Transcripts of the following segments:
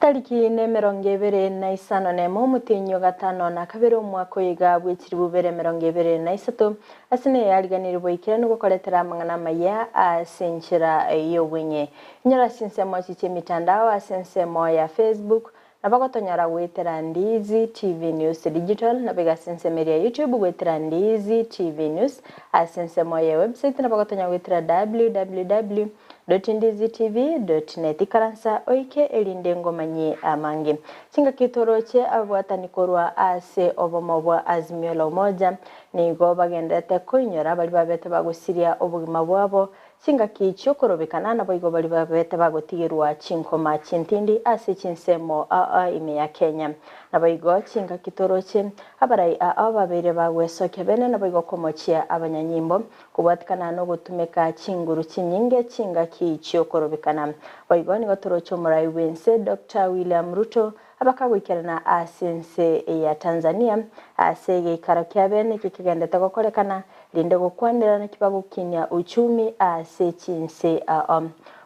Chitariki nemerongo ebere na isano nemo omotienyi o gatano na kabere omwaka oyo iga bwe chilifu bibere emerongo ebere na isato, ase neyariganirie boikeranu gokoretera amang'ana amaya ase enchera y'obwenye. Inyora ase ensemo echi chi'emitandao ase ensemo ya Facebook, Nabo gotonyora goetera Ndizi TV News Digital, nabo iga ase ensemo eria ya YouTube goetera Ndizi TV News, ase ensemo ye website nabo gotonyora goetera www dot ndizitv dot net. Ikaransa oike erinde ngomanyie amange. Chingaki toroche ababwatani korwa ase obomo bwa Azimio la Umoja nigo bagenderete koinyora baria babete bagosiria obogima bwabo Chingaki chi'okorobekana naboigo baria babete bagotigerwa chinkoma chintindi ase chinsemo aa ime ya Kenya. Naboigo chingaki toroche abarai aa babeire bagwesokia bene naboigo komochia abanyanyimbo kobwatikana nogotumeka chinguru chinyinge chingaki chi'okorobekana. Boigo nigo toroche omorai bw'ense Doctor William Ruto abakagoikerana ase ense ya Tanzania ase egeikaro kia bene eke kegendete gokorekana rinde gokwanera naki bagokinia uchumi ase chinse ao.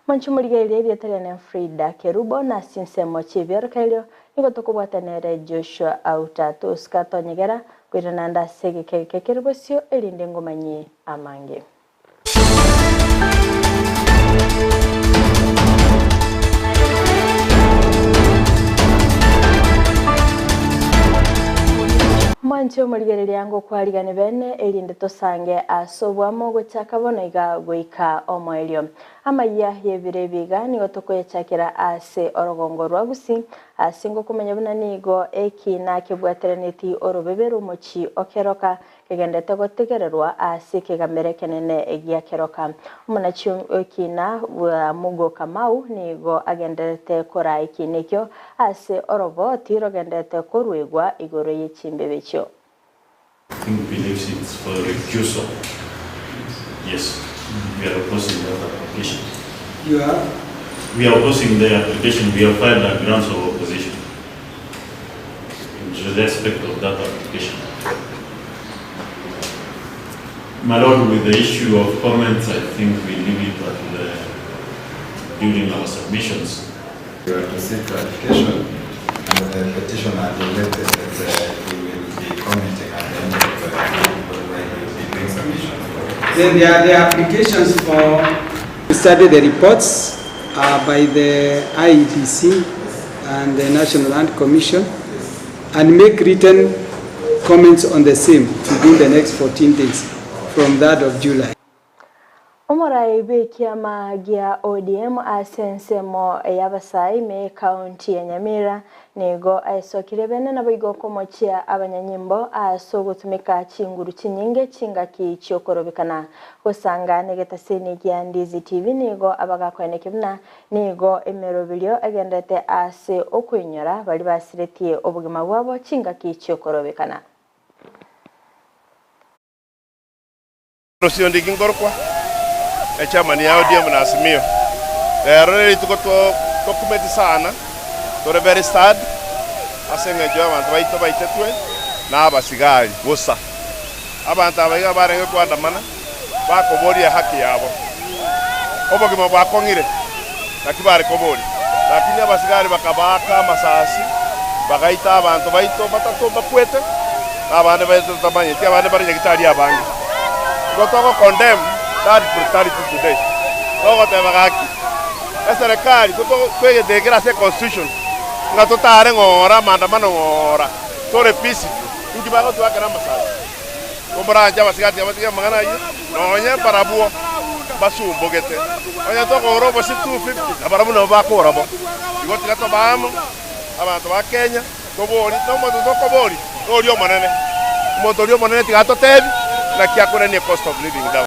Monche morigererie erieta riane Frida Kerubo na ase chinsemo chi'ebiorokererio nigo tokobwata nere Joshua Auta. Tosika tonyegera koirana ande ase egeka eke kere bosio erinde ngomanyie amange. Mwanche omorigereria ngokwarigane bene, erinde tosange ase oboamo gochaka bono iga goika omoerio. Amayia y'ebiro ebi iga nigo tokoyachakera ase orogongo rwa Gusii, ase ngokomanya buna nigo ekina kebwateraneti orobebe rw'omochie o Keroka Kegendete gotegererwa ase ekegamero ekenene gia keroka. Omonachi w'ekiina bwa Mugo Kamau nigo agendererete koraa ekiina ekio ase oroboti rogendererete koruegwa igoro ye chimbibe echio. Think believes it's for recusal. Yes, we are opposing that application. You are? We are opposing the application. We have filed a grounds of opposition. In respect of that application. My lord, with the issue of comments, I think we leave it at the, during our submissions. We were to seek clarification and the petitioner directed that he will be commenting at the end of the when he will be doing submissions. Then there are the applications for study the reports uh, by the IEBC and the National Land Commission and make written comments on the same within the next 14 days from 3rd of July. Omorai bw'ekiama gia ODM ase ensemo y'abasae ime y'ecounty ya Nyamira nigo aesokire bene naboigo komochia abanyanyimbo ase ogotumeka chinguru chinyinge chingaki chiokorobekana. Gosanga negetaseni gia Ndizi TV nigo abagakoenekia buna Nigo emeroberio egenderete ase okoinyora baria basiretie obogima bwabo chingaki chi'okorobekana. Rosio Ndigi nkorokwa echairman ya ODM na Azimio. Rero nerituko tokumeti sana, tore very sad ase eng'encho y'abanto baito baitetwe na abasigari bosa. Abanto aba iga barenge koandamana bakoboria ehaki yabo. Obogima bwakong'ire, naki bare koboria. Lakini abasigari bakabaaka amasasi, bagaita abanto baito batato mbakwete, na abande baito totamanyeti, abande bare nyagitari abange. Igo togo condemn that brutality today. Togoteba gaki, eserekari twegetekere ase econstitution ng'a totare ng'ora amaandamano ng'ora, tore peaceful, inki bagotwakera amasasi? Komoranche abasigati abatige amang'ana ayio, nonye mbarabwo mbasumbogete. Onye tokogora obosie 250, na barabwo nabo bakogora bo. Igo tiga tobe amo, abanto ba Kenya, toborie, na omonto tokoboria noria omonene. Omonto oria omonene tiga atotebi naki akorenie cost of living down.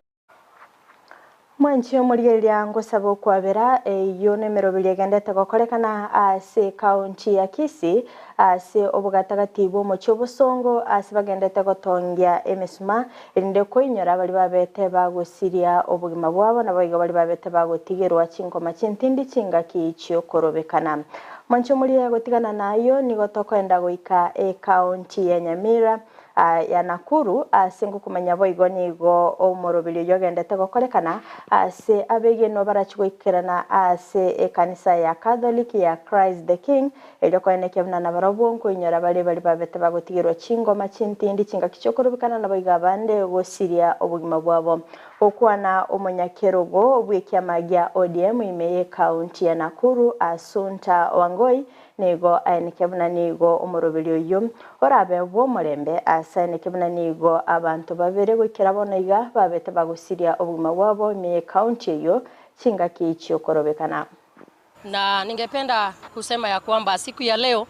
Mwanche omorigereria ngosaba okwabera, eyio nemeroberio egenderete gokorekana ase ekaunti ya Kisii ase obogatagati bw'omochie obosongo ase bagenderete gotongia emesuma erinde koinyora baria babete bagosiria obogima bwabo naboigo baria babete bagotigerwa chinkoma chintindi chingaki chiokorobekana. Mwanche omorigereria gotigana nayio nigo tokoenda goika ekaunti ya Nyamira. ya Nakuru ase ngokomanya boigo nigo omoroberi oyio ogendete gokorekana ase abegenwa barachi goikerana ase ekanisa ya Catholic ya Christ the King erio koenekia buna nabarobwo nkoinyora bare baria babete bagotigerwa chingoma chintindi chingaki chiokorobekana naboigo abande gosiria obogima bwabo. Gokwana omonyakerogo bw'ekiama gia ODM ime y'ecounty ya Nakuru Assunta Wangoi Nigo aeneke buna nigo omoroberi oyio orabe bw'omorembe, ase aeneke buna nigo abanto babere goikera bono iga babete bagosiria obogima bwabo ime y'ecounty eyio chingaki chi'okorobekana. Na ningependa kusema ya kwamba siku ya leo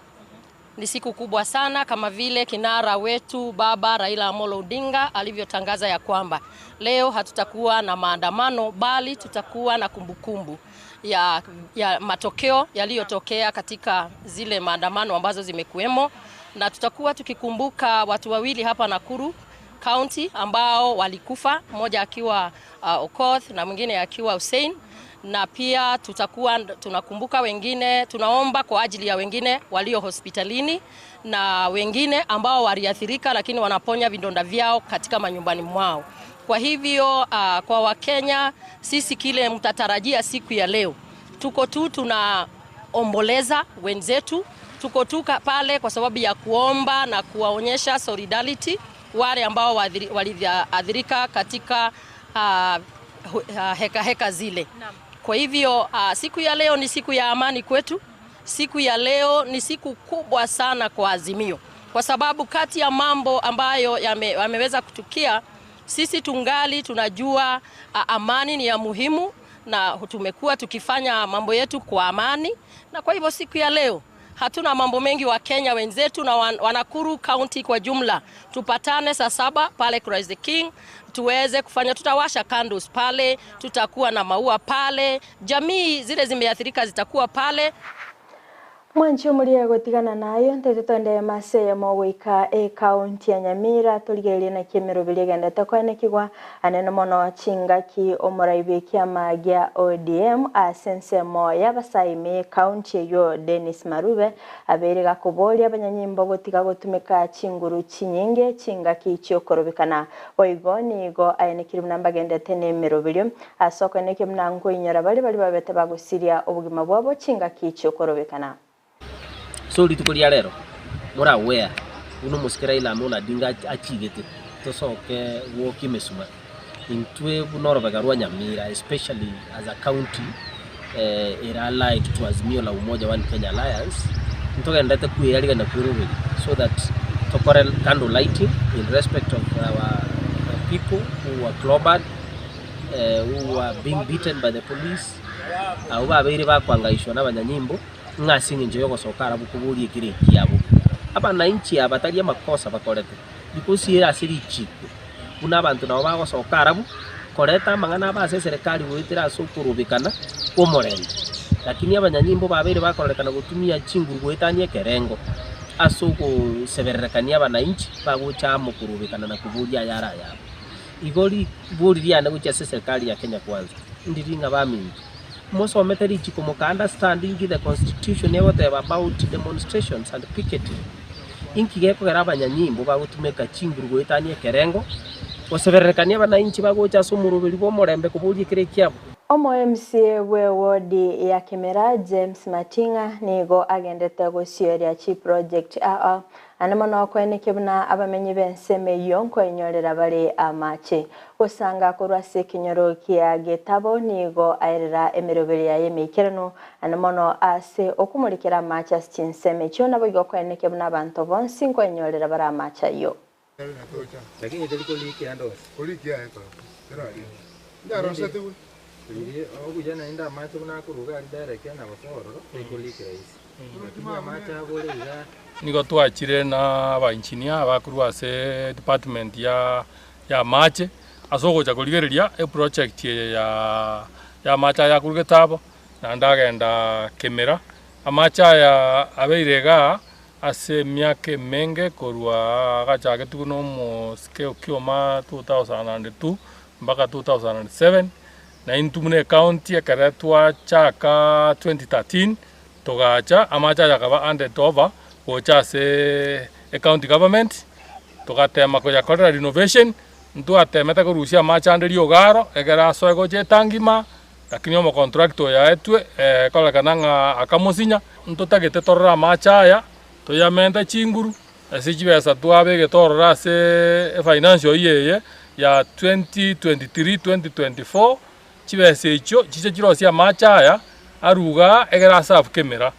ni siku kubwa sana kama vile kinara wetu Baba Raila Amolo Odinga alivyotangaza ya kwamba leo hatutakuwa na maandamano bali tutakuwa na kumbukumbu ya, ya matokeo yaliyotokea katika zile maandamano ambazo zimekuwemo, na tutakuwa tukikumbuka watu wawili hapa Nakuru County ambao walikufa, mmoja akiwa Okoth na mwingine akiwa Hussein na pia tutakuwa tunakumbuka wengine, tunaomba kwa ajili ya wengine walio hospitalini na wengine ambao waliathirika lakini wanaponya vidonda vyao katika manyumbani mwao. Kwa hivyo kwa Wakenya sisi kile mtatarajia siku ya leo, tuko tu tunaomboleza wenzetu, tuko tu pale kwa sababu ya kuomba na kuwaonyesha solidarity wale ambao waliathirika katika heka heka zile. Kwa hivyo siku ya leo ni siku ya amani kwetu. Siku ya leo ni siku kubwa sana kwa Azimio, kwa sababu kati ya mambo ambayo yameweza kutukia, sisi tungali tunajua amani ni ya muhimu, na tumekuwa tukifanya mambo yetu kwa amani, na kwa hivyo siku ya leo hatuna mambo mengi. Wa Kenya wenzetu na wa Nakuru County kwa jumla, tupatane saa 7 pale Christ the King tuweze kufanya, tutawasha candles pale, tutakuwa na maua pale, jamii zile zimeathirika zitakuwa pale. Mwanchi omoria gotigana nayo ntete twende maseye mogoika ekaunti ya Nyamira torigererie naki emeroberi egendete koenekigwa anene mono chingaki omorai bwa ekiama gia ODM ase ensemo y'abasaimi ekaunti eywo Dennis Marube abeire gakoboria abanyanyimbo gotiga gotumeka chinguru chinyinge chingaki chiokorobekana boigo nigo aenekire buna mbagendete na emeroberio ase okoenekia buna nkoinyora baria baria babete bagosiria obogima bwabo chingaki chiokorobekana. So rituko ria rero more aware buna omosike Raila Amolo Odinga achigete tosoke gwokia emesuma intwe buna orobega rwa Nyamira especially as a county ere allied to Azimio la Umoja One Kenya Alliance ntogenderete kweyarigania kweroberia so that tokore candle lighting in respect of our people who were clobbered who were being beaten by the police abwo babeire bakwangaishwa na abanyanyimbo ng'a ase eng'encho y'ogosoka arabwo koboria ekero ekiabo. Abananchi aba tari amakosa bakorete, because ere ase richiko buna abanto nabo bagosoka arabwo koreta amang'ana abe ase eserekari goetera ase okorobekana kw'omorembe. Lakini abanyanyimbo babeire bakororekana gotumia chinguru goetania ekerengo ase ogosebererekania abananchi bagocha amo korobekana na koboria ayare ayabo. Igo ribori riane gochia ase eserekari ya Kenya Kwanza, ndiri ng'a baminto mosomete richiko moka understand inki the constitution egoteba about demonstrations and picketing. Inki gekogera abanyanyimbo bagotumeka chinguru goetania ekerengo gosebererekania abananchi bagocha ase omoroberi bwa omorembe koboria ekere ekiabo. Omo MCA bwe wodi ya Kemera James Mating'a nigo agendete gosioria chiproject aa ane mono okoenekia buna abamenyi b'ensemo eyio nkoinyorera bare amache. Gosanga korwa ase ekenyoro kia Getabo nigo aerera emeroberi yaye emeikeranu ane mono ase okomorekera amache ase chinsemo echio naboigo okoenekia buna abanto bonsi nkoinyorera bare amache ayio. Lakini teri korikia ande onsi. Korikia eko. Terari. Ndarosetiwe. Riri obuya naende amache buna akoruga aria direct na gosororo tekorikia rahisi. Lakini amache agore iga Nigo twachire na abaengineer bakorwa ase department ya ya amache ase ogocha korigereria eproject eye ya ya amache aya akorwa Getabo naende agenda Kemera. Amache aya abeire igaa ase emiaka emenge korwa agachagetigwe na omosike Okioma 2002 mpaka 2007, na intwe buna ecounty ekere twachaka 2013 togacha amache aya akaba handed over gocha ase ecounty government. Togatema koyakorera renovation, ntwatemete korusia amache ande riogo aro, ekero asoe gocha etangi ime, lakini omocontractor oyo aetwe ekorekana ng'a akamosinya, ntotagete torore amache aya, toyamente chinguru, ase chibesa twabegete ororo ase efinancial year eye ya 2023 2024, chibesa echio chiche chirosie amache aya, aruge aa egere aserve kemera.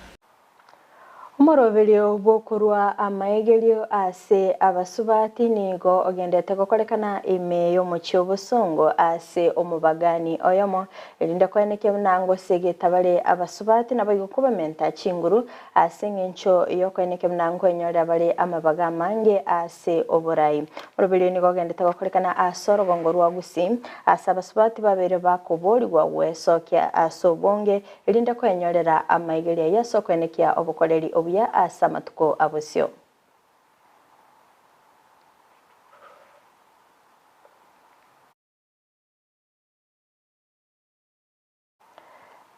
Omoroberio bw'okorua amaegerio ase abasubati nigo ogendete gokorekana ime y'omochie obosongo ase omobagani oyomo, erinde koenekia buna ngose getabare abasubati naboigo kobamenta chinguru ase engencho y'okoenekia buna nkwenyorera bare amabaga amange ase oborai. Omoroberio nigo ogendete gokorekana ase orogongo rwa Gusii, ase abasubati babeire bakoborigwa gwesokia ase obonge Erinde kwenyorera amaigerio a Yeso kwenekia obokoreri obuya ase amatuko a bosio.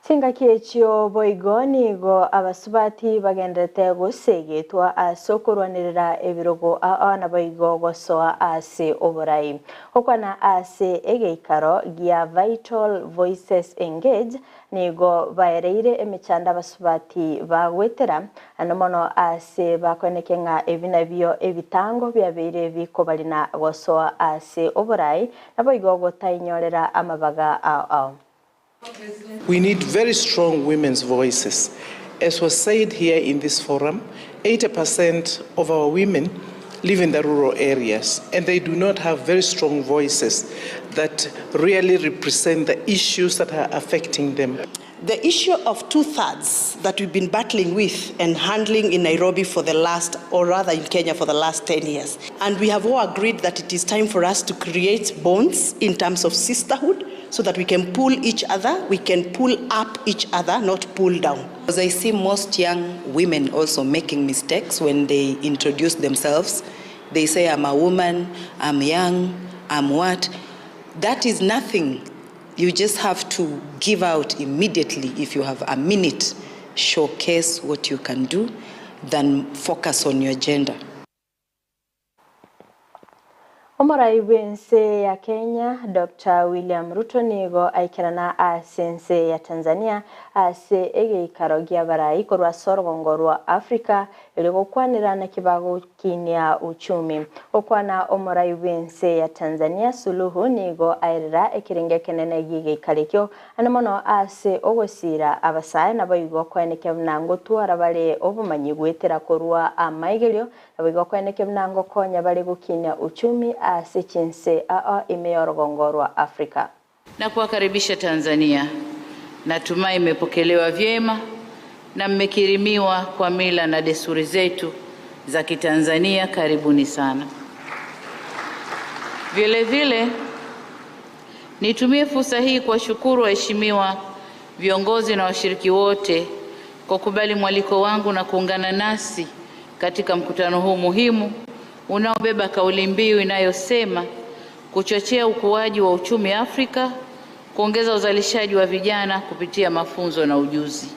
Chingaki echio boigo nigo abasubati bagenderete gosegetwa ase okorwanerera ebirogo ao naboigo gosoa ase oborai. Gokwana ase egeikaro gia Vital Voices Engage Nigo baereire emechando abasubati bagoetera, naende mono ase bakoenekia ng'a ebi nabio ebitango biabeire bikobarina gosoa ase oborai, naboigo gotainyorera amabaga ao ao. We need very strong women's voices. As was said here in this forum, 80 percent of our women live in the rural areas and they do not have very strong voices that really represent the issues that are affecting them. The issue of two-thirds that we've been battling with and handling in Nairobi for the last, or rather in Kenya for the last 10 years. And we have all agreed that it is time for us to create bonds in terms of sisterhood so that we can pull each other, we can pull up each other, not pull down. Because I see most young women also making mistakes when they introduce themselves. They say, I'm a woman, I'm young, I'm what. That is nothing. You just have to give out immediately if you have a minute. Showcase what you can do, than focus on your gender. Omorai bw'ense ya Kenya, Doctor William Ruto nigo aikerana ase ense ya Tanzania ase egeikaro gi'abarai korwa ase orogongo rwa Africa erio gokwanera naki bagokinia uchumi. Gokwana omorai bw'ense ya Tanzania Suluhu nigo aerera ekerengo ekenene gi'egeikaro ekio ande mono ase ogosiira abasae naboigo koenekia buna ngotwara bare obomanyi goetera korwa amaigerio Naboigo koeneke buna ngokonya bare gokinia uchumi ase chinse ao ime y'orogongo rwa Africa. Na kuwakaribisha Tanzania. Natumai mmepokelewa vyema na mmekirimiwa kwa mila na desturi zetu za Kitanzania. Karibuni sana. Vile vile nitumie fursa hii kuwashukuru waheshimiwa viongozi na washiriki wote kwa kubali mwaliko wangu na kuungana nasi katika mkutano huu muhimu unaobeba kauli mbiu inayosema kuchochea ukuaji wa uchumi Afrika, kuongeza uzalishaji wa vijana kupitia mafunzo na ujuzi,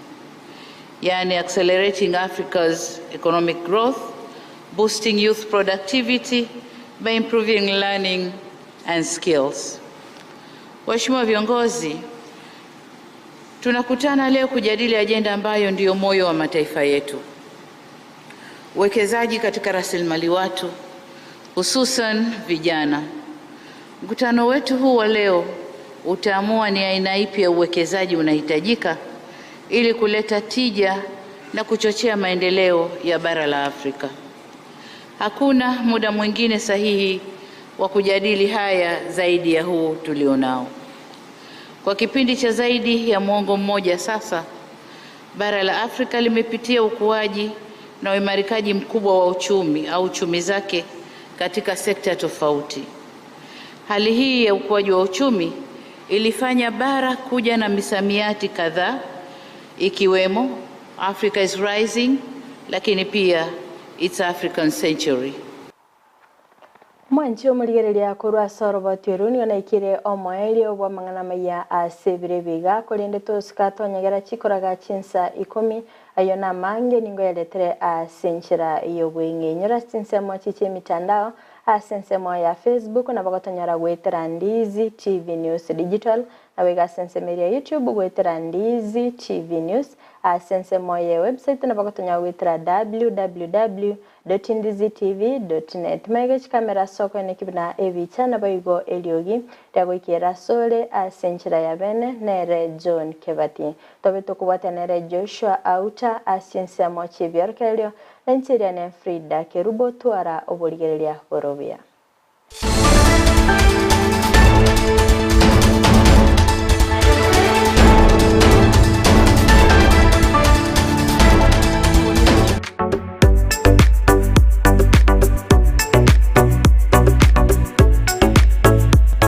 yaani accelerating Africa's economic growth, boosting youth productivity by improving learning and skills. Waheshimiwa viongozi, tunakutana leo kujadili ajenda ambayo ndiyo moyo wa mataifa yetu, uwekezaji katika rasilimali watu, hususan vijana. Mkutano wetu huu wa leo utaamua ni aina ipi ya uwekezaji unahitajika ili kuleta tija na kuchochea maendeleo ya bara la Afrika. Hakuna muda mwingine sahihi wa kujadili haya zaidi ya huu tulionao. Kwa kipindi cha zaidi ya muongo mmoja sasa, bara la Afrika limepitia ukuaji na uimarikaji mkubwa wa uchumi au uchumi zake katika sekta tofauti. Hali hii ya ukuaji wa uchumi ilifanya bara kuja na misamiati kadhaa ikiwemo Africa is rising, lakini pia it's African century. Mwanche omorigereria korwa ase oroboti oru nigo naikire omoerio bw'amang'ana amaya ase ebiro ebi iga, korende tosika twanyegera chikoraga chinsa ikomi, ayio namange ningo yaretere ase enchera y'obweng'enyora chinsemo chich'emitandao. Ase ensemo ya Facebook nabo gotonyora goetera Ndizi TV News Digital, naboigo ase ensemo eria ya YouTube goetera Ndizi TV News. Ase ensemo ye website nabo gotonyora goetera www dot ndizi TV dot net. Maiga chikamera ase okoeneki buna ebicha naboigo eriogi riagoikera asore ase enchera ya bene nere John Kebati. Tobe tokobwatia nere Joshua Auta ase chinsemo chi'ebiorokererio, na inche eria ne Frida Kerubo twara oborigereria bore obuya.